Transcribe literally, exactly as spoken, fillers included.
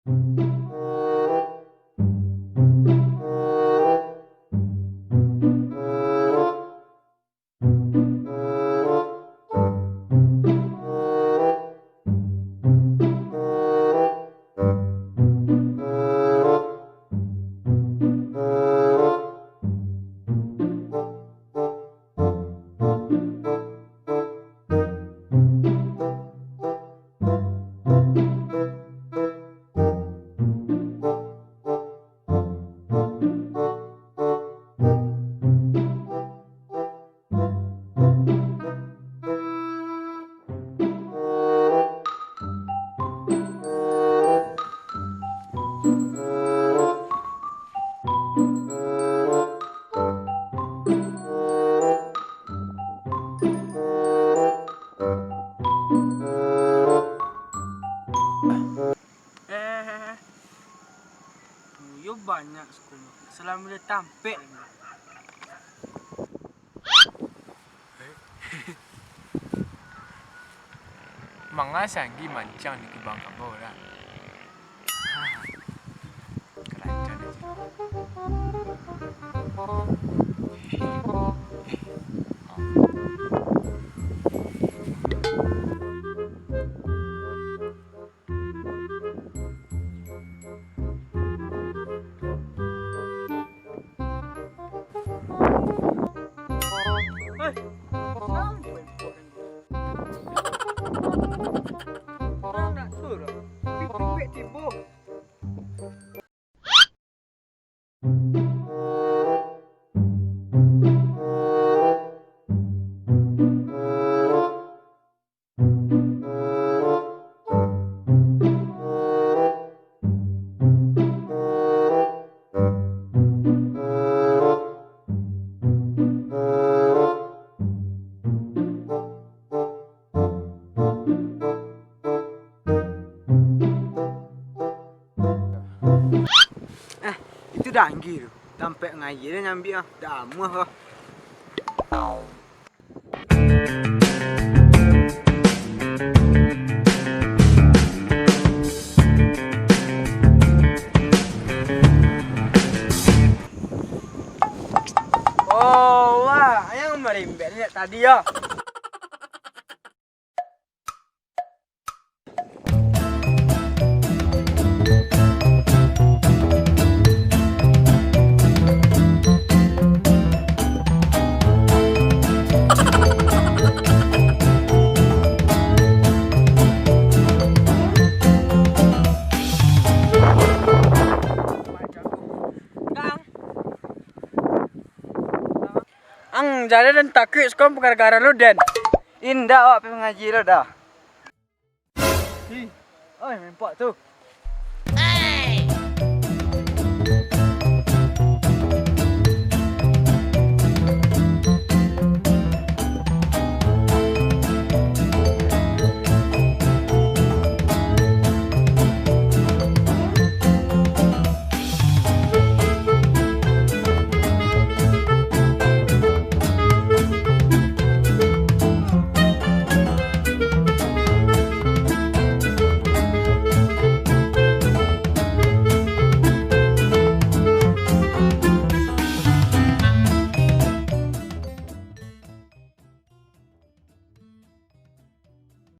Eh, buyo banyak sakonyo. Salamo dia tampek. Manga sanggi mancang di kubang kabau lah. Ah, karancang aja. Ah, itu danggi tu. Tampek ngaia dia nyambik ah. Dah amuah kah. Oh, wah, yang marimbek ni tadi yo. Ang, jadi den takuik sakolah gara-gara lu, Den. Indak, awak pai mangaji lo dah. Hi, oi, mempok tu.